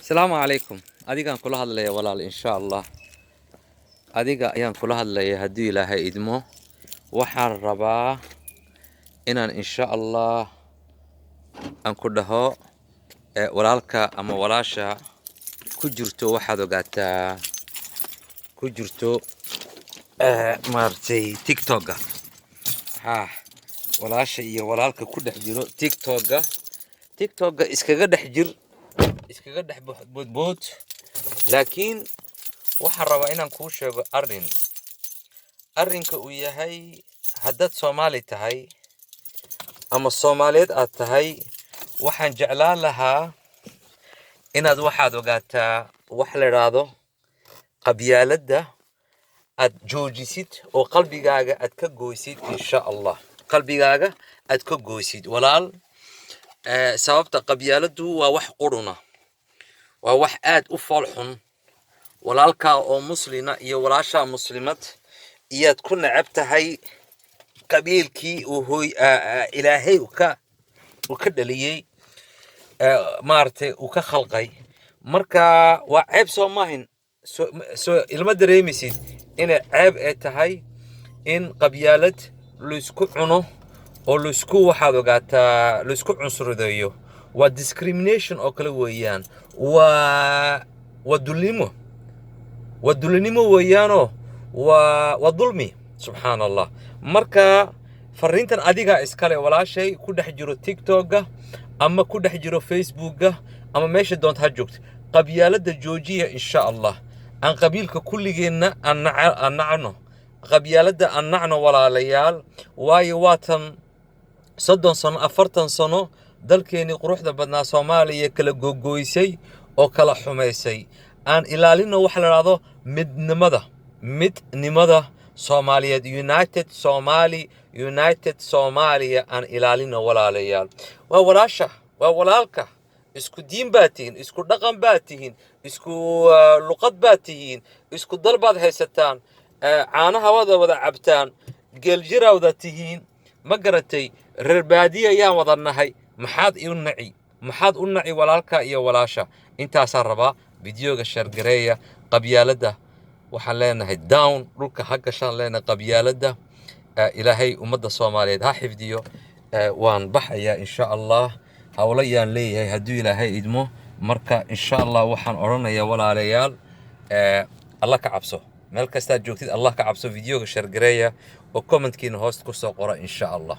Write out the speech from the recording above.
Asalaamu calaykum. Adigaan kula hadlaya, walaal, insha Allah. Adiga ayaan kula hadlaya haddii Ilaahay idmo. Waxaan rabaa inaan, insha Allah, aan ku dhaho walaalka ama walaasha ku jirto, waxaad ogaataa, ku jirto maaragtay TikToka. Ha, walaasha iyo walaalka ku dhex jiro TikToka, TikToka iskaga dhex jir, iskaga dhex boodbood, laakiin waxaan rabaa inaan kuu sheego arrin. Arrinka uu yahay, haddaad Soomaali tahay ama Soomaaliyeed aad tahay, waxaan jeclaan lahaa inaad, waxaad ogaataa, wax la idhaahdo qabyaaladda aad joojisid oo qalbigaaga aad ka goysid, insha Allah, qalbigaaga aad ka goysid, walaal. Sababta qabyaaladdu waa wax quruna, waa wax aad u fool xun. Walaalkaa oo muslina iyo walaashaa muslimad iyaad ku necab tahay qabiilkii uu hooy Ilaahay uu ka dhaliyey, maaragtay, uu ka khalqay. Marka waa ceeb, soo maahin? Soo ilma dareemaysid inay ceeb ay tahay in qabyaalad laysku cuno oo laysku, waxaad ogaataa, laysku cunsurideeyo? Waa discrimination oo kale weeyaan. Waa dulnimo, waa dulinimo weeyaanoo waa dulmi, subxaan Allah. Marka fariintan adigaa iskale, walaashay ku dhex jiro TikToka ama ku dhex jiro Facebooka ama meesha doonta ha joogto, qabyaaladda joojiya, insha Allah. Aan qabiilka kulligeenna aan nacno, qabyaaladda aan nacno, walaalayaal. Waayo, waatan 30 sano, 40 sano dalkeenii quruxda badnaa Soomaaliya kala gogoysay oo kala xumaysay. Aan ilaalino waxa la idhahdo midnimada, midnimada Soomaaliyeed, United Somali, United Soomaaliya aan ilaalino, walaalayaal. Waa walaasha, waa walaalka. Isku diin baad tihiin, isku dhaqan baad tihiin, isku luqad baad tihiin, isku dal baad haysataan, caanaha wada wada cabtaan, geeljiraa wada tihiin, ma garatay? Reer baadiye ayaan wada nahay. Maxaad u naci? Maxaad u naci walaalka iyo walaasha? Intaasaa rabaa. Videoga share gareeya. Qabyaaladda waxaan leenahay down, dhulka ha gashaan leenahay qabyaaladda. Ilaahay ummadda Soomaaliyeed ha xifdiyo. Waan baxayaa, insha Allah. Howlo yaan leeyahay hadduu Ilaahay idmo. Marka, insha Allah, waxaan odhanayaa, walaalayaal, Allah ka cabso. Meel kastaad joogtid, Allah ka cabso. Videoga share gareeya oo commentkiina hoosta kusoo qora, insha Allah.